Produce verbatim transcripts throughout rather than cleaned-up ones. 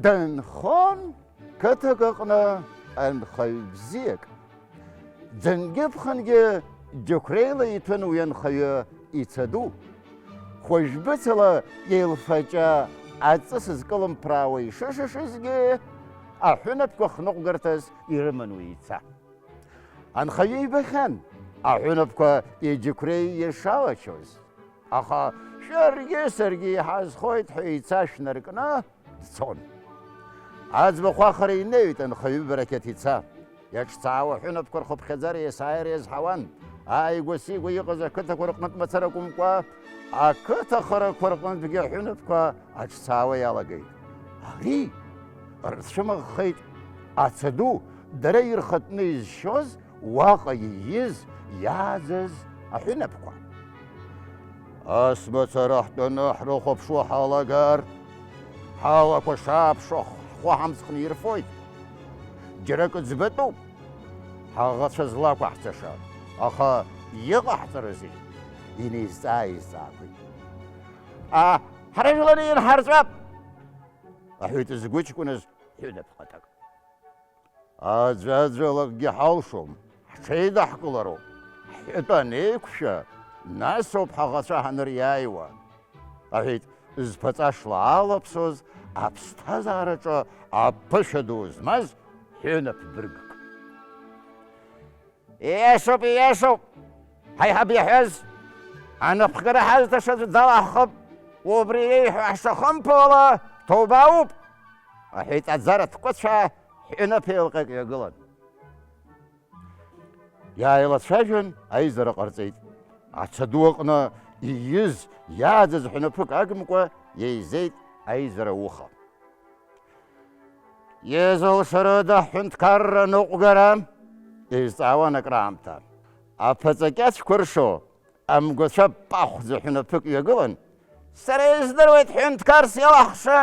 Дынхон қыҭак аҟны анхаҩ бзиак. Ӡынгьы-ԥхынгьы џьықәреила иҭәын уи анхаҩы ица ду. Хәажәбыцала еилфаҷа аҵыс зкылымԥраауа ишышышызгьы, аҳәынаԥқәа хныҟәгарҭас ирыман уи ица. Анхаҩы ибахьан аҳәынаԥқәа иџьықәреи ишалачоз. Аха шәаргьы саргьы иҳазхоит ҳәа ица шәнаркны дцон. Аӡбахә ахара инеиуеит анхаҩы Барақьаҭ ица. Иаҿцаауа аҳәынаԥқәа рхыԥхьаӡара есааира иазҳауан. Ааигәа-сигәа иҟаз ақыҭақәа рҟнытә мацара акәымкәа, ақыҭа харақәа рҟнытәгьы аҳәынаԥқәа аҿцаауа иалагеит. Ари рцәымыӷхеит аца ду, дара ирхатәны изшьоз уаҟа ииз, иааӡаз аҳәынаԥқәа. Ас мацара ҳтәаны ҳрыхәаԥшуа ҳалагар, ҳалақәа шааԥшуа ҳхәы ҳамҵхны ирфоит. Џьара акы ӡбатәуп, ҳаӷацәа злақәаҳҵаша, аха иҟаҳҵарызеи? Инеизҵаа-еизҵаақәеит. А, ҳара жәлар инҳарҵәап! Аҳәеит згәыҷкәыназ ҳәынаԥ хаҭак. Аӡәаӡәалакгьы ҳалшом, ҳҽеидаҳкылароуп, ҳҳәатәы анеиқәшәа, насоуп ҳаӷацәа ҳаныриааиуа, аҳәеит зԥаҵа шла алаԥсоз аԥсҭазаараҿы аԥышәа ду змаз ҳәынаԥ быргк. Ииашоуп, ииашоуп, ҳаиҳаб иаҳәаз, анапхгара ҳазҭашаз далаҳхып, убри иеиҳәо ҳшахымԥо ала, ҭоуба ауп, аҳәеит аӡаратә кәыцәаа ҳәынаԥ еилҟьак ҩагылан. Иааилацәажәан, аизара ҟарҵеит. Аца ду аҟны ииз, иааӡаз ҳәынаԥык агымкәа, еизеит аизара ауха. Иазылшарыда ҳҳәынҭқарра ныҟәгара? Еизҵаауан акраамҭа. Аԥаҵа кьацәқәа ыршо, амгәацәа пахәӡа ҳәынаԥык ҩагылан, сара издыруеит ҳҳәынҭқарс иалаҳхша,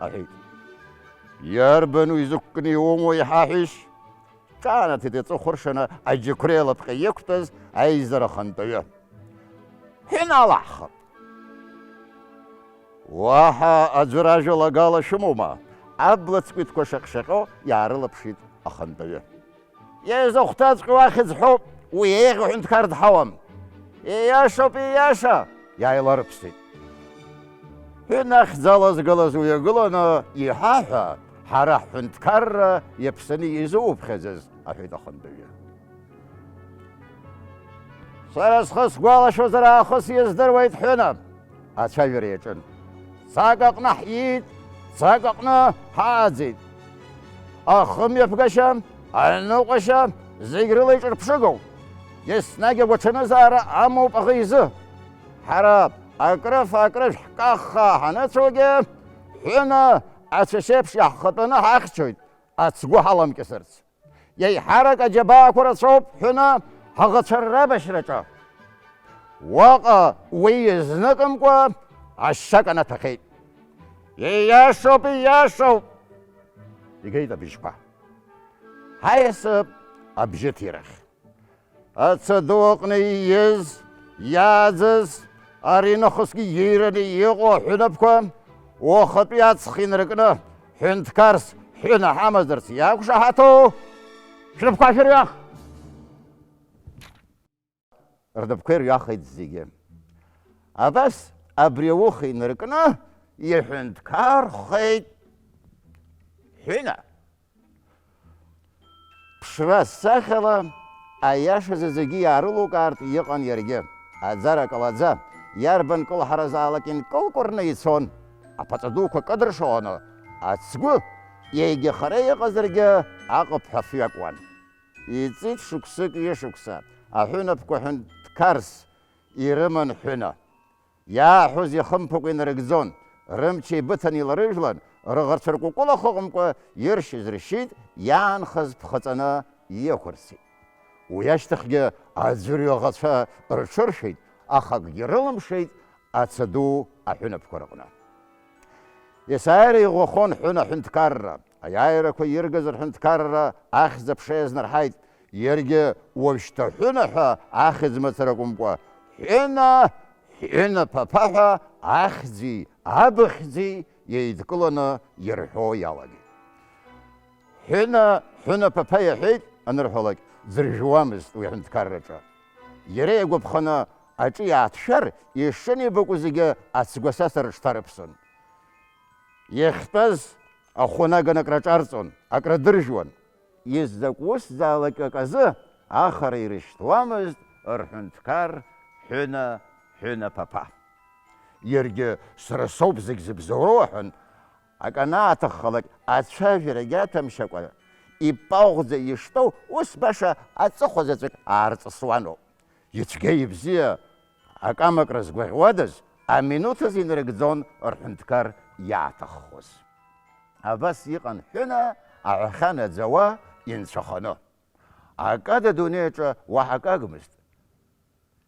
аҳәеит. Иарбану изықәкны иумоу иҳаҳәишь? Ҿаанаҭит иҵыхәыршаны аџьықәреи алапҟьа иқәтәаз аизара ахантәаҩы. Ҳәыналаҳхып! Уаҳа аӡәыр ажәалагала шәымоума? Абла ҵкәитқәа шаҟь-шаҟьо иаарылаԥшит ахантәаҩы. Иазыхәҭаҵәҟьоу ахьӡ ҳәоуп, уи еиӷьу ҳәынҭқар дҳауам. Ииашоуп, ииаша, иааиларыԥсеит. Ҳәынахьӡала згалаз уи агыланы иҳаҳәа, ҳара ҳҳәынҭқарра иаԥсаны изуԥхьаӡаз, аҳәеит ахантәаҩы. Сара схы сгәалашәозар аахыс издыруеит, ҳәына, ацәажәара иаҿын. Цак аҟны ҳиит, цак аҟны ҳааӡеит. Ахымҩаԥгашьа, аныҟәашьа зегь рыла иҿырԥшыгоуп. Еснагь агәаҽанызаара амоуп аӷа изы. Ҳара акрыфа-акрыжә ҳкаххаа ҳаныцәоугьы, ҳәына ацәашьеиԥш иаҳхатәаны ҳахьчоит, ацгәы ҳаламкьысырц. Еиҳарак аџьабаақәа рацәоуп ҳәаны ҳаӷацәа рабашьраҿы. Уаҟа уи изныкымкәа ашьа канаҭәахьеит. Ииашоуп, ииашоуп! Игеит абжьқәа. Ҳаиасып абжьыҭирахь. Аца ду аҟны ииз, иааӡаз, ари нахысгьы иираны иҟоу аҳәынаԥқәа, уахатәи аҵх инаркны, ҳәынҭқарс ҳәына ҳамазарц иақәшаҳаҭу, шәнапқәа шәырҩах! Рнапқәа ирҩахеит зегьы. Абас абри ауха инаркны иҳәынҭқархеит ҳәына. Ԥшра сахьала, аиашазы зегьы иаарылукаартә иҟан иаргьы. Аӡара калаӡа, иарбан кылҳаразаалак инкылкәырны ицон. Аԥаҵа дуқәа кыдыршаланы, ацгәы егьа хара иҟазаргьы аҟыԥҳәа фҩы акуан. Иҵит шықәсык ҩышықәса, аҳәынаԥқәа ҳәынҭқарс ирыман ҳәына. Иааҳәоз ихымԥакәа инарыгӡон, рымч еибыҭаны иларыжәлан, рыӷацәа ркәакәылахә ыҟамкәа иршьыз ршьит, иаанхаз ԥхаҵаны иқәырцеит. Уи ашьҭахьгьы аӡәырҩы аӷацәа рҽыршәеит, аха акгьы рылымшеит ацаду аҳәынаԥқәа рыҟны. Есааира иӷәӷәахон Ҳәына аҳәынҭқарра. Аиааирақәа иргаз рҳәынҭқарра ахьӡ-аԥша иазнарҳаит. Иаргьы уажәшьҭа Ҳәына ҳәа ахьӡ мацара акәымкәа, Ҳәына, Ҳәына ԥаԥа ҳәа ахьӡи абыхьӡи еидкыланы ирҳәо иалагеит. Ҳәына, Ҳәына ԥаԥа иаҳәеит анырҳәалак, дзыржәуамызт уи аҳәынҭқарраҿы. Иара иагәаԥханы аҿы иааҭшәар, ишынеибакәу зегьы ацгәасаса рыҽҭарыԥсон. Иахьтәаз ахәы наганы акраҿарҵон, акрадыржәуан. Изакә усзаалак аказы ахара ирышьҭуамызт рҳәынҭқар Ҳәына, Ҳәына ԥаԥа. Иаргьы сара соуп зегь зыбзоуроу аҳәан, акы анааҭаххалак ацәажәарагьы аҭамшьакәа, ипаӷәӡа иштәоу ус баша аҵыхәа заҵәык аарҵысуаноуп. Ицәгьа-ибзиа акамакра згәаӷьуадаз, аминуҭ азы инарыгӡон рҳәынҭқар иааҭаххоз. Абас иҟан Ҳәына аҳәахьа наӡауа инцәаханы. Акада адунеи аҿы уаҳа акы агмызт.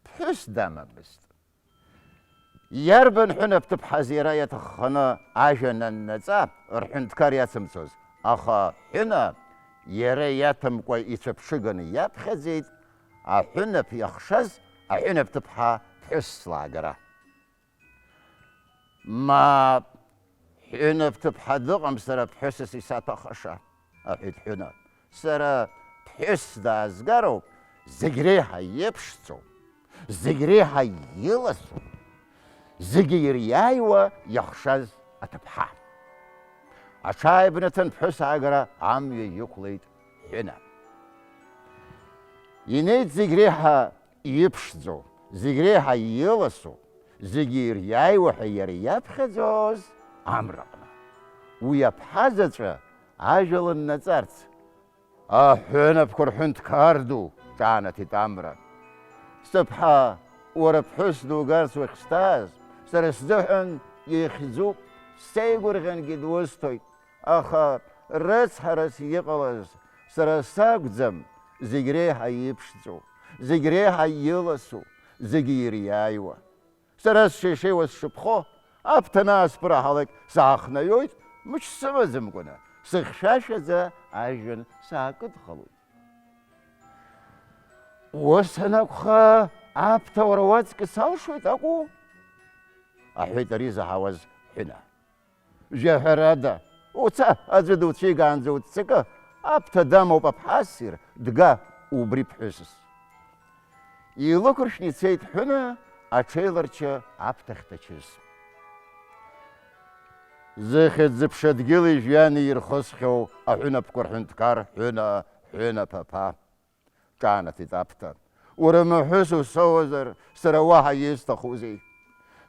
Ԥҳәыс дамамызт. Иарбан Ҳәынаԥҭыԥҳаз иара иаҭахханы ажәа наннаҵа, рҳәынҭқар иацымцоз, аха Ҳәына иара иаҭамкәа ицәаԥшыганы иаԥхьаӡеит аҳәынаԥ иахшаз аҳәынаԥҭыԥҳа ԥҳәыс лаагара. Мап, Ҳәынаԥҭыԥҳа дыҟам сара ԥҳәысас исаҭәахаша, аҳәеит Ҳәына. Сара ԥҳәыс даазгароуп, зегь реиҳа иеиԥшӡоу, зегь реиҳа иласу, зегьы ириааиуа иахшаз аҭыԥҳа. Аҽааибнаҭан ԥҳәыс аагара амҩа иқәлеит Ҳәына. Инеит зегь реиҳа иԥшӡоу, зегь реиҳа иласу, зегьы ириааиуа ҳәа иара иаԥхьаӡоз амраҟны. Уи аԥҳа заҵәы ажәа лыннаҵарц, аҳәынаԥқәа рҳәынҭқар ду, ҿаанаҭит амра. Сыԥҳа, уара ԥҳәыс дугарц уахьсҭааз, сара сзыҳәан ихьӡуп, сеигәырӷьангьы дусҭоит. Аха рыцҳарас иҟалаз сара сакәӡам зегь реиҳа иԥшӡоу, зегь реиҳа иласу, зегьы ириааиуа. Сара сшеишеиуа сшыԥхо, аԥҭа анаасԥырҳалак саахнаҩоит, мыч сымаӡамкәаны, сыхьшәашәаӡа ажәҩан саакыдхалоит. Ус анакәха, аԥҭа уара уаҵкыс алшоит акәу? Аҳәеит ари заҳауаз Ҳәына. Жәаҳәарада, уца, аӡәы дуцәигаанӡа уццакы, аԥҭа дамоуп аԥҳа ссир, дга убри ԥҳәысыс. Илықәыршәны ицеит Ҳәына аҽеиларчы аԥҭахь дҭачыз. Зыхьӡ-зыԥша дгьыли жәҩани ирхысхьоу аҳәынаԥқәа рҳәынҭқар Ҳәына, Ҳәына ԥаԥа. Ҿаанаҭит аԥҭа. Уара маҳәыс усоуазар, сара уаҳа исҭахузеи?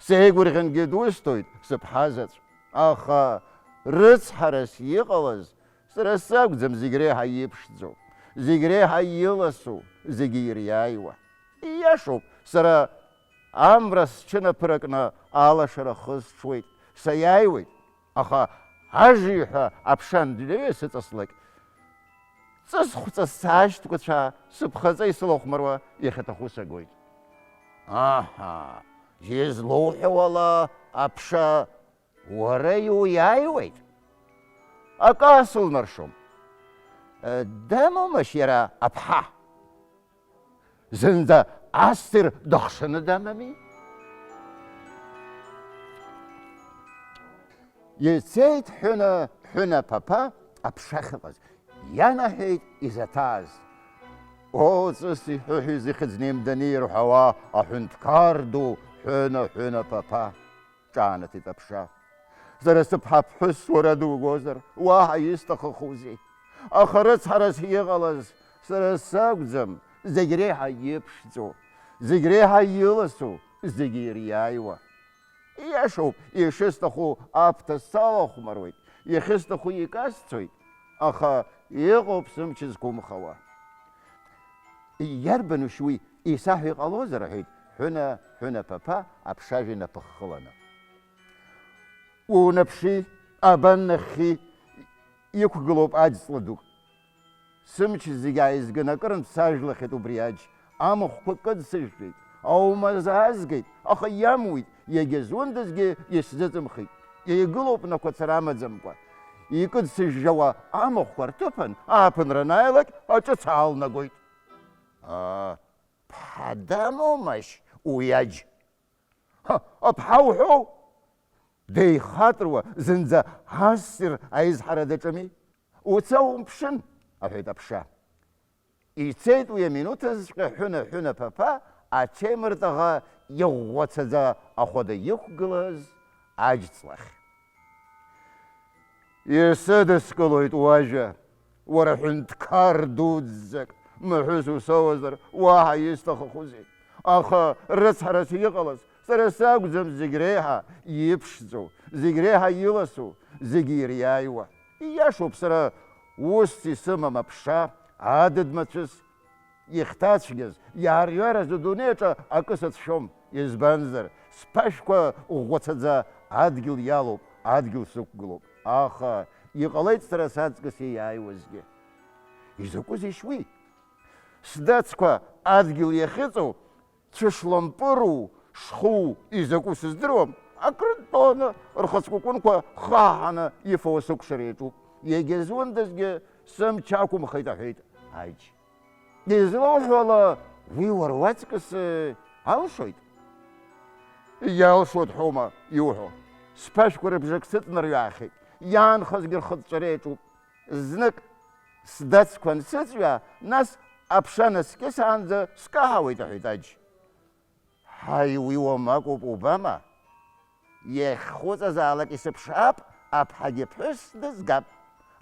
Сеигәырӷьангьы дусҭоит, сыԥҳа заҵә. Аха рыцҳарас иҟалаз сара сакәӡам зегь реиҳа иԥшӡоу, зегь реиҳа иласу, зегьы ириааиуа. Ииашоуп, сара амра сҽынаԥыракны алашара хысҽуеит, саиааиуеит. Аха ажиҳәа аԥша андәныҩа сыҵаслак, ҵысхәҵас саашьҭкәацәаа сыԥхаҵа исылахәмаруа иахьаҭаху сагоит. Аҳа, излоуҳәауала аԥша уара иуиааиуеит? Акы асылнаршом. Э, дамоумашь иара аԥҳа? Зынӡа ассир дыхшаны дамами? Ицеит Ҳәына, Ҳәына ԥаԥа аԥша ахьыҟаз. Ианаҳәеит изаҭааз. О, ҵыси ҳәыҳәи зыхьӡ неимданы ирҳәауа аҳәынҭқар ду Ҳәына, Ҳәына ԥаԥа! Ҿаанаҭит аԥша. Сара сыԥҳа ԥҳәыс уара дугозар, уаҳа исҭахыхузеи? Аха рыцҳарас иҟалаз сара сакәӡам, зегь реиҳа иԥшӡоу, зегь реиҳа иласу, зегь ириааиуа. Ииашоуп, ишысҭаху аԥҭа салахәмаруеит, иахьысҭаху икасцоит, аха иҟоуп сымч зқәымхауа. Иарбанушь уи, исаҳәа иҟалозар, аҳәеит Ҳәына, Ҳәына ԥаԥа аԥшажәа инапыххыланы. Унаԥши, абан нахьхьи иқәгылоуп аџьҵла дук. Сымч зегь ааизган акырынтә сажәлахьеит убри аџь. Амахәқәа кыдсыжәтәеит, аума заазгеит, аха иамуит, иагьазундазгьы исзыҵымхит. Еигылоуп нақәацара амаӡамкәа. Икыдсыжәжәауа амахәқәа рҭыԥан ааԥынра анааилак аҿыц аалнагоит. Аа, ԥҳа дамоумашь уи аџь? Ҳа, аԥҳа уҳәоу? Деихатыруа, зынӡа ассир аизҳара даҿыми? Уца умԥшын, аҳәеит аԥша. Ицеит уи аминуҭазҵәҟьа Ҳәына, Ҳәына ԥаԥа ачеимыртаӷа иӷәӷәацаӡа ахәада иқәгылаз аџьҵлахь. Исыдыскылоит уажәа, уара ҳәынҭқар дуӡӡак, мҳәыс усоуазар, уаҳа исҭахахузеи? Аха рыцҳарас иҟалаз, сара сакәӡам зегь реиҳа иԥшӡоу, зегь реиҳа иласу, зегь ириааиуа. Ииашоуп, сара усс исымам аԥша, адыд-мацәыс, ихьҭацәгьаз, иаарҩараз адунеи аҿы акы сацәшәом, избанзар, сԥашәқәа ӷәӷәацаӡа адгьыл иалоуп, адгьыл сықәгылоуп. Аха иҟалеит сара саҵкыс ииааиуазгьы. Изакәызеишь уи? Сдацқәа адгьыл иахьыҵоу цәышлампыру, шху изакәу сыздыруам, акрынтәоны рхаҵкәыкәынқәа хаҳаны ифауа сыкәшара иаҿуп. Иагьазундазгьы сымч ақәымхеит, аҳәеит аџь. Излоуҳәо ала, уи уара уаҵкыс, э, алшоит? Иалшоит ҳәоума иуҳәо? Сԥашәқәа рыбжак сыҵнарҩаахьеит, иаанхазгьы рхыҵәҵәара иаҿуп. Знык сдацқәа ансыҵҩа, нас аԥша наскьысаанӡа скаҳауеит, аҳәеит аџь. Ҳаи, уи уамакәоуп, убама? Иахьхәыҵазаалак исыԥшаап, аԥҳагьы ԥҳәыс дызгап.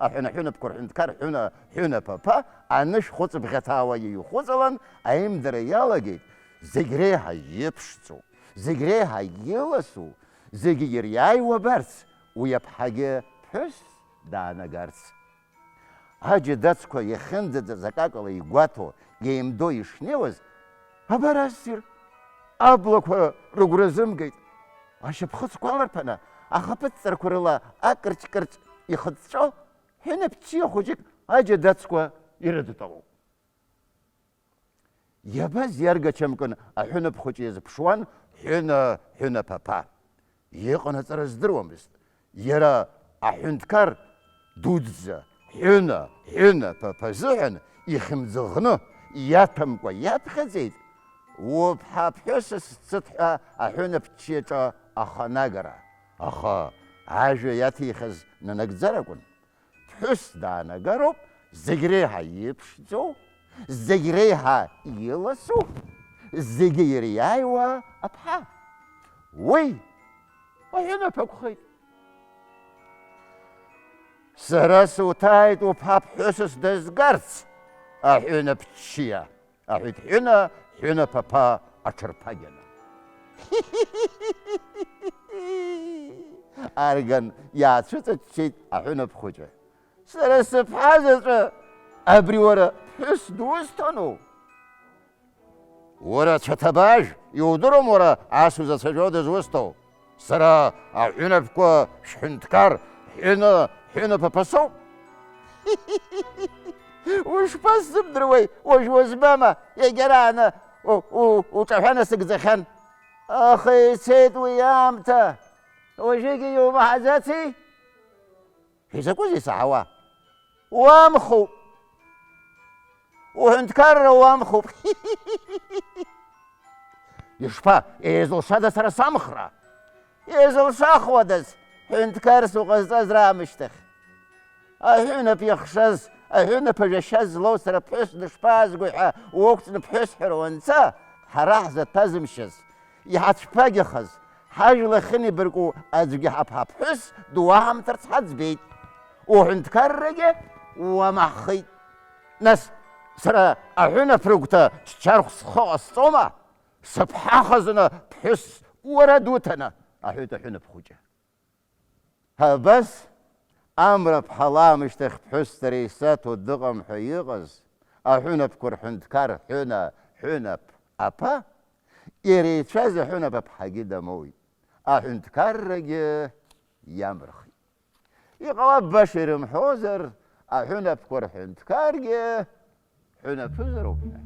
Аҳәынаҳәынаԥқәа рҳәынҭқар Ҳәына, Ҳәына ԥаԥа анышә хәыҵыбӷьаҭаауа иҩхәыҵалан, аимдара иалагеит, зегь реиҳа иԥшӡоу, зегь реиҳа иласу, зегьы ириааиуа абарц, уи аԥҳагьы ԥҳәыс даанагарц. Аџь адацқәа иахьынӡаӡаз акакала игәаҭо, еимдо ишнеиуаз, абар ассир, аблақәа рыгәра зымгеит. Ашьапхыцқәа аларԥаны, ахаԥыццарқәа рыла акырҷ-кырҷ ихыҵәҵәо, ҳәынаԥччиа хәыҷык аџь адацқәа ирыдтәалоуп. Иабаз иаргачамкын аҳәынаԥ хәыҷы иазыԥшуан Ҳәына, Ҳәына ԥаԥа. Иҟанаҵара здыруамызт. Иара аҳәынҭқар дуӡӡа Ҳәына, Ҳәына ԥаԥа азыҳәан ихьымӡӷны иаҭәамкәа иаԥхьаӡеит, уԥҳа ԥҳәыс сцыҭ ҳәа аҳәынаԥччиаҿы аханагара. Аха ажәа иаҭихыз нанагӡар акәын. Ԥҳәыс даанагароуп, зегь реиҳа иԥшӡоу, зегь реиҳа иласу, зегьы ириааиуа аԥҳа. Уи аҳәынаԥ акәхеит. Сара суҭааит уԥа ԥҳәысыс дызгарц, аҳәынаԥччиа, аҳәеит Ҳәына, Ҳәына ԥаԥа аҽырԥагьаны. Арган иаацәыҵаччеит аҳәынаԥ хәыҷы. Сара сыԥҳа заҵәы абри уара ԥҳәыс дузҭону? Уара цәаҭабаажә, иудыруам уара ас узацәажәо дызусҭоу? Сара аҳәынаԥқәа шәҳәынҭқар Ҳәына, Ҳәына ԥаԥа соуп. Ушԥасзымдыруеи, уажә уазбама, иагьарааны у-, у-, уҿаҳәа насыгӡахьан. Аха ицеит уи аамҭа, уажәыгьы иумаҳаӡаци? Изакәызеи саҳауа? Уамхуп! Уҳәынҭқарра уамхуп! Ишԥа, еизылшада сара самхра? Еизылшахуадаз, ҳәынҭқарс уҟазҵаз раамышьҭахь. Аҳәынаԥ иахшаз, аҳәынаԥ ажәашьа злоу сара ԥҳәыс дышԥаазгои ҳәа уқәҵны ԥҳәысҳәара уанца, ҳара ҳзаҭәазымшьаз, иҳацәԥагьахаз, ҳажәла ахьынеибарку аӡәгьы ҳаԥҳа ԥҳәыс дуаҳамҭарц ҳаӡбеит. Уҳәынҭқаррагьы уамаҳхеит. Нас сара аҳәынаԥ рыгәҭа ччархә схы ҟасҵома? Сыԥҳа хазына ԥҳәыс уара дуҭаны, аҳәеит аҳәынаԥ хәыҷы. Абас, амра ԥҳала аамышьҭахь ԥҳәысс дара исаҭо дыҟам ҳәа иҟаз, аҳәынаԥқәа рҳәынҭқар Ҳәына, Ҳәынаԥ аԥа, иреицәаз аҳәынаԥ аԥҳагьы дамоуит, аҳәынҭқаррагьы иамырхит. Иҟалап, баша ирымҳәозар, аҳәынаԥқәа рҳәынҭқаргьы ҳәынаԥызароуп ҳәа.